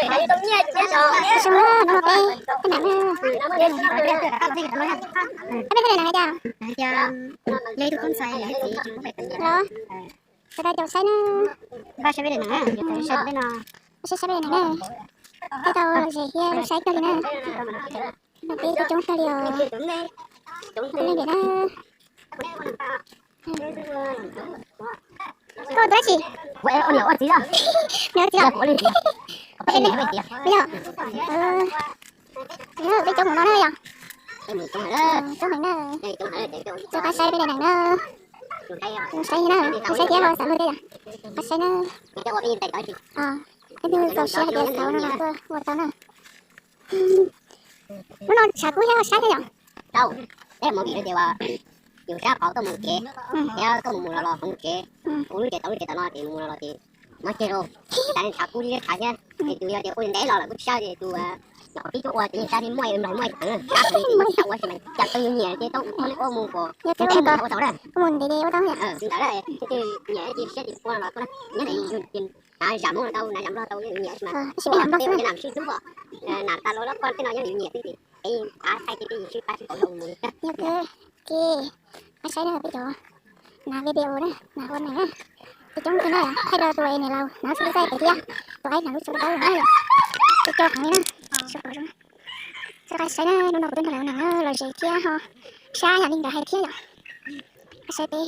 Hnub no peb, peb nam na. Peb peb thaj li nam hais tias, li tus tub ntxhais yog txiv los. Sawv daws caum saib na. Saib saib peb nam na. Saib saib peb nam na. Peb tau zes thiab saib kawg li na. No peb coob kawg li os. Tus leej niam na. Koj ua tus dab tsi? Ua niam ua txiv. Niam ua txiv os. Yog, peb coob mus no na yog. Coob heev na. Txoj qab saib peb daim neeg na. Saib na, saib thiab ho xav luag thiab yom. Qab saib na. Leej twg txaus siab hais tias xav ua no los tuaj ua tau na. Hnub no tshav kub thiab saib thiab yom. Tau, peb mus vim no ces yus sab qhov tuaj mus tsev, thiab tuaj mus mus los los mus tsev, ua lub tsev tau lub tsev tom no ces mus mus los los ces mob ceg lauj, tshav kub thiab tshav thiab, es tus yog tias ua ntev los lawm kuj tsis sab ces tus nyuam qhuav pib tuaj ua ces yeej sab thiab muaj mloog muaj heev, sab heev, sab ua si mas cas peb yuav nyiam ces tau ua mus kom ua tau na. Ua mus ntev ua tau na. Ntawd ces nyiam ces siab ces ua los nyob ntawd, nas zam Hmoob tau nas zam Nplog tau nyiam mas, peb nam sib hlub, nas tas los loj koj tej no yog yus nyiam xwb ces peb thaij tej sib pab sib pab tau mus li. Ces peb saib na peb cov nas video na, nas ua neeg na, ces coob kawg na, thaij rau tus niam laus hnav xub txaij pem thiab, tus aib hnav lub tsuv dawb na, ces coob heev li na. Txoj qab saib na, hnub no kuv tuaj nrog lawv ua neeg na, los zes thiab ho sab yam li nkawd hais thiab yom. Qab saib peb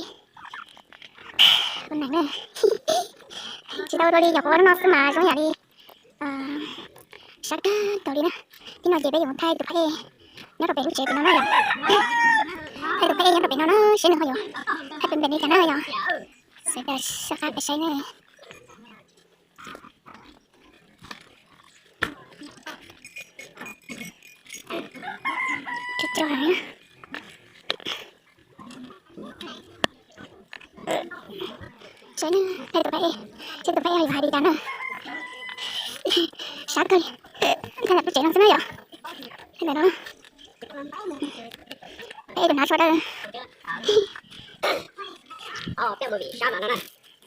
ua neeg na, tsis tau ua dua li, nyuam qhuav ua hnub no xwb mas zoo yam li sab kawg nkaus li na. Tib no ces peb yuav mus thaij tus phab ej nyob rau pem lub tsev pem no na yom. Thaij tus phab ej nyob rau pem no na, seb nws ho yuav thaij pem pem li cas na yom. Sawv daws soj qab peb saib na. Cog cog heev. Saib na, thaij tus phab ej, seb tus phab ej ho yuav hais li cas na. Sab kawg li. Thaij ntawm lub tsev no xwb na yom. Thaij ntawm no. Phab ej tus hnav sua dawb.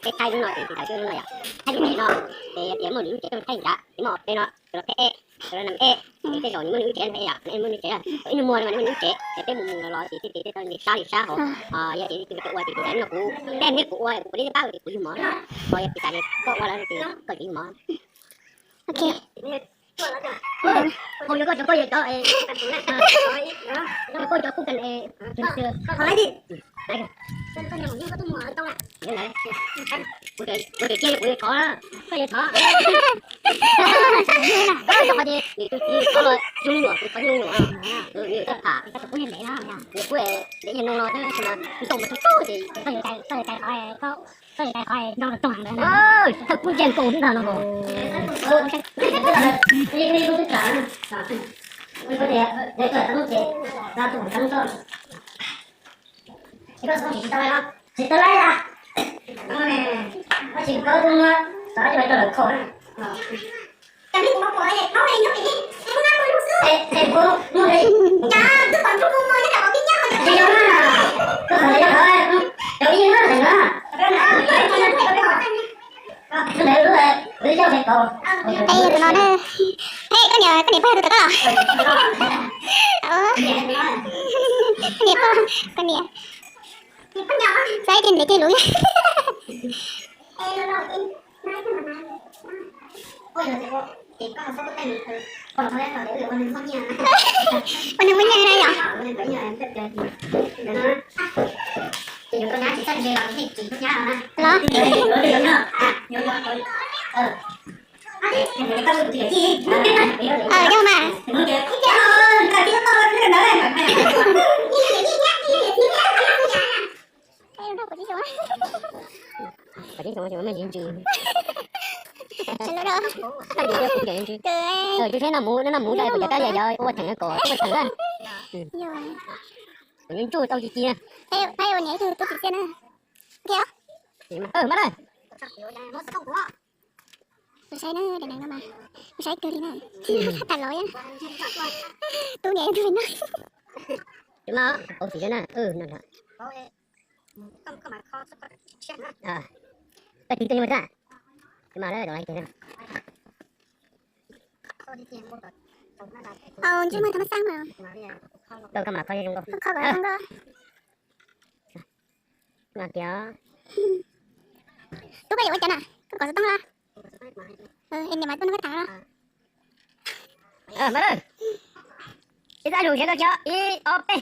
Peb thaij lub no ces tsis tawm lub no yom. Thaij lub tsev no, ces yog tias muaj lwm lub tsev tuaj thaij nrad ces muaj peb no, cov no phab ej, cov no nam ej, ces tej zaum nws muaj nws lub tsev nam ej yom, nam ej muaj nws tsev, ib nus muag no mas nws muaj nws lub tsev, ces peb mus mus los los ces tej ces tej tau nce sab li sab hauv. Yog tias tus kws ua ces tus tsev no kuv, tej neb kuv ua kuv pom neb pab ces kuv yug mov, ho yog tias tas li koj ua lawm ces koj tsis yug mov. Ok. Hauv yuav koj cov koj yog cov, cov koj cov kub kan, kuv tias kuv yuav thov, koj yuav thov. Koj qhov tias tus txiv thov los zoo li nyuam, kuv thov zoo li nyuam, nws thiaj tham. Nws kuj ntev no thiab, tab sis mas nws tau mas tau tau ces koj yuav cai, koj yuav cai thov, koj yuav cai thov nrog rau tog ntawd na. Thawj kub ntsia nkaus ntag no. Tsis tau lawm, tsis tau lawm. Tsis tau lawm, tsis tau lawm. Ej, tus no na. Ej, koj niam, koj niam pog tus tod koj los? Koj niam pog, koj niam. Saib tej ntev tej luv. Ua neeg muaj nyiaj na yom? Los? Yog mas. Kom tib xyoo mas muaj ntsis ntsis. Tsis saib noj muv, noj muv rau kuv cov kab yog ua theem kom ua theem na. Kuv ntsuj tau ci ci na. Mas na. Kuv saib na, daim neeg no mas kuv saib kawg li na. Tsis tas los tub niam tub no. Tsis mas, kuv tsis na. Koj tig tug mas tag. Tsis mas, tau laib tig na. Au, ntsej muag thaum mab xab mas. Koj, koj mam kho zoo nkauj. Koj kho kom zoo nkauj. Mas tias, tub, koj yuav ua cas na? Koj kom xov tooj los? Es niam mas tuaj nrog koj tham los? Mas, ib txaj lus nrhiav koj cov ib ob peb.